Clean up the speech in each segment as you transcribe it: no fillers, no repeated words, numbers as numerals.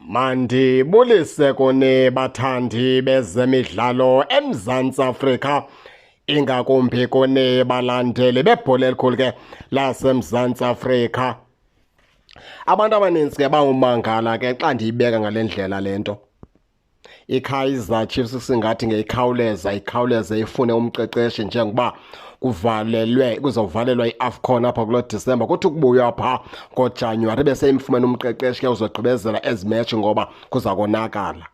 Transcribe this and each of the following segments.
Mandibulise kuni bathandi bezemidlalo eMzantsi Afrika, ingakumbi kuni balandeli bebhola elikhulu ke laseMzantsi Afrika. Abantu abaninzi ke bawumangala ke xa ndiyibeka ngale ndlela le nto. IKaizer Chiefs singathi ngeyikhawuleza ikhawuleze ifune umqeqeshi njengoba kuvalelwe kuzovalelwa iAfcon apha kulo December, kuthi ukubuywa pha ngoJanuary bese imfumene umqeqeshi ke uzogqibezela ezi match ngoba kuza konakala.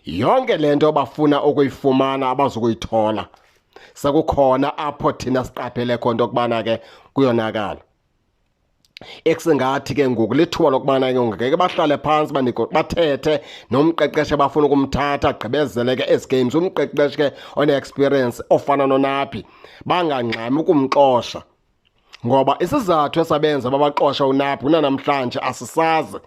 Yonke le nto bafuna ukuyifumana abazukuyithola. Sekukhona apho thina siqaphele khona into yokubana ke kuyonakala. Ekusingathi ke ngoku lithuba lokubana ke ngeke bahlale phantsi bathethe nomqeqeshi abafuna ukumthatha agqibezele ke ezi games, umqeqeshi ke one-experience ofana noNabi, bangangxami ukumxosha. Ngoba isizathu esabenza babaxosha uNabi unanamhlanje asisazi.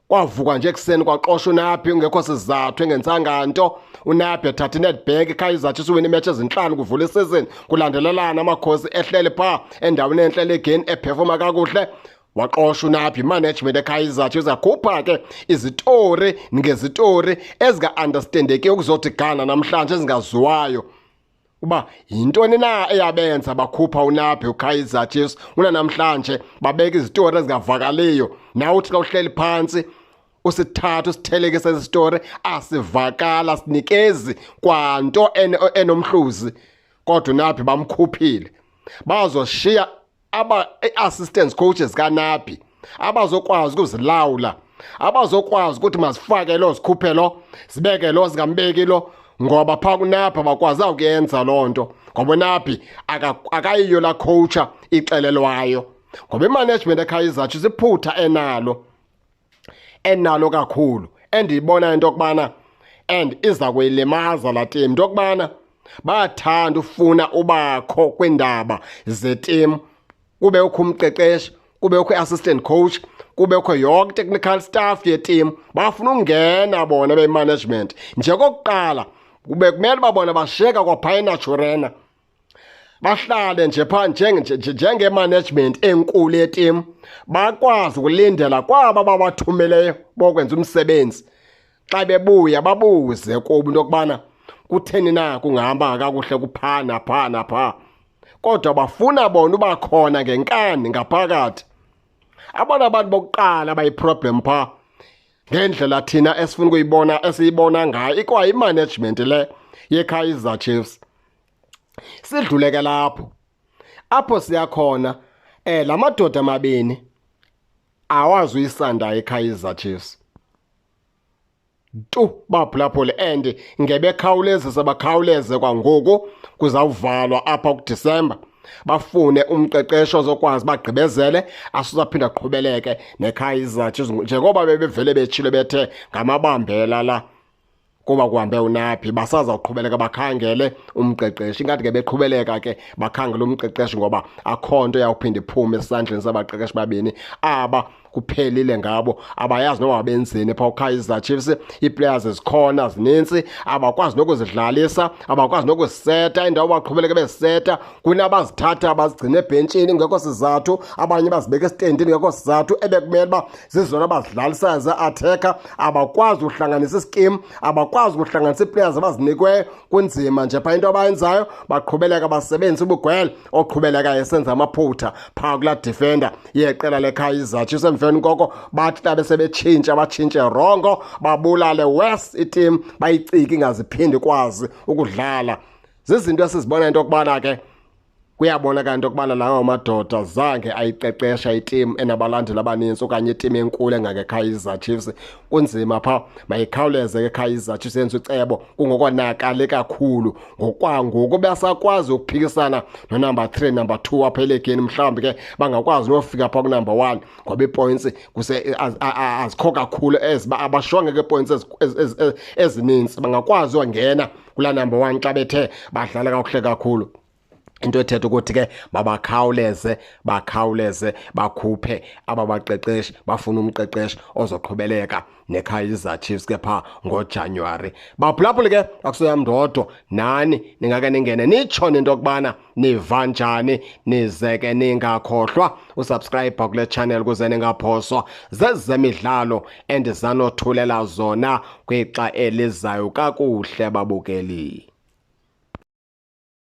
Kwavuka nje ekuseni kwaxosha uNabi ungekho sizathu, engenzanga nto. UNabi ethatha iNedbank, iKaizer Chiefs iwina iimetshi ezintlanu kuvula isizini, kulandelelana Amakhosi ehleli phaa endaweni entle elegeni ephefoma kakuhle. Waxosha uNabi, imanagement eKaizer Chiefs yakhupha ke izitori ngezitori ezinga-understandekiyo ukuzothi gana namhlanje, ezingaziwayo uba yintoni na eyabenza bakhupha uNabi uKaizer Chiefs. Unanamhlanje babeka izitori ezingavakaliyo. Nawe uthi xa uhleli phantsi usithatha usithelekise esi story, asivakala, sinikezi kwanto enomhluzi, kodwa uNabi bamkhuphile. Bazoshiya aba i-assistant coaches kaNabi abazokwazi ukuzilawula, abazokwazi ukuthi mazifake lo, zikhuphe lo, zibeke lo, zingambeki lo, ngoba phaa kuNabi abakwazi ukuyenza loo nto, ngoba uNabi akayiyo laa coacha ixelelwayo. Ngoba imanagement eKaizer Chiefs iphutha enalo kakhulu endiyibona into yokubana and iza kuyilimaza laa team, into yokubana bayathanda ufuna ubakho kwiindaba zeteam, kube ukho umqeqeshi, kube ukho i-assistant coach, kubekho yonke technical staff yeteam. Bafuna ungena bona bemanagement. Nje kokuqala kube kumele babona bashiyeka kwaphaya eNaturena, bahlale nje phaa njenge-management enkulu yeteam, bakwazi ukulindela kwaba babathumeleyo bokwenza umsebenzi. Xa bebuya babuze kubo into yokubana kutheni na kungahamba kakuhle kuphaa naphaa naphaa, kodwa bafuna bona uba khona ngenkani ngaphakathi. Abona bantu bokuqala abayiproblem phaa ngendlela thina esifuna ukuyibona esiyibona ngayo ikwayimanagement le yeKaizer Chiefs. Sidlule ke lapho apho siyakhona, la madoda amabini awazi uyisanda iKaizer Chiefs tu baphulaphule, and ngebekhawulezisa bakhawuleze kwangoku kuzawuvalwa apha kuDisemba, bafune umqeqesho ozokwazi bagqibezele asizaphinda aqhubeleke neKaizer Chiefs njengoba bebevele betshilo bethe ngamabambela la kuba kuhambe uNabi. Basazawuqhubeleka bakhangele umqeqeshi. Ingathi ke beqhubeleka ke bakhangele umqeqeshi, ngoba akho nto yawuphinda iphume esandleni sabaqeqeshi babini aba. Kuphelile ngabo, abayazi noba benzeni phaa uKaizer Chiefs. Ii-players zikhona zinintsi, abakwazi nokuzidlalisa, abakwazi nokuziseta indawo baqhubeleke beziseta. Kunabazithatha bazigcine ebhentshini ngekho sizathu, abanye bazibeka esitendini ngekho sizathu, ebekumele uba zizona bazidlalisayo ze-attacker. Abakwazi ukuhlanganisa iskim, abakwazi ukuhlanganisa ii-players abazinikweyo. Kunzima nje phaa. Into abayenzayo, baqhubeleka basebenzisa ubugwele oqhubeleka esenza amaphutha phaa kulaa defender yeqela leKaizer Chiefs. Emveni koko bathi xa besebetshintsha batshintshe wrong, babulale worse iteam, bayicike ingaziphindi ikwazi ukudlala. Zizinto esizibona into yokubana ke kuyabonakala into yokubana lawo madoda zange ayiqeqesha iteam enabalandeli abanintsi okanye iteam enkulu engangeKaizer Chiefs. Kunzima phaa. Mayikhawuleze ke Kaizer Chiefs yenze ucebo kungokonakale kakhulu ngokwangoku, besakwazi ukuphikisana nonumber 3, number 2 apha elegeni, mhlawumbi ke bangakwazi nofika phaa kunumber 1, ngoba iipoints kuse azikho kakhulu ezi, abashonge ke points ezininzi, bangakwazi uyongena kulaa number 1 xa bethe badlala kakuhle kakhulu. Into ethetha ukuthi ke mabakhawuleze bakhawuleze bakhuphe aba baqeqeshi, bafuna umqeqeshi ozoqhubeleka neKaizer Chiefs ke pha ngoJanuary. Baphulaphuli ke, akusoyam ndodwa, nani ningake ningene nitsho into yokubana niva njani, nize ke ningakhohlwa usubscribe kule channel ukuze ningaphoswa zezemidlalo endizanothulela zona kwixa elizayo. Kakuhle, babukeli.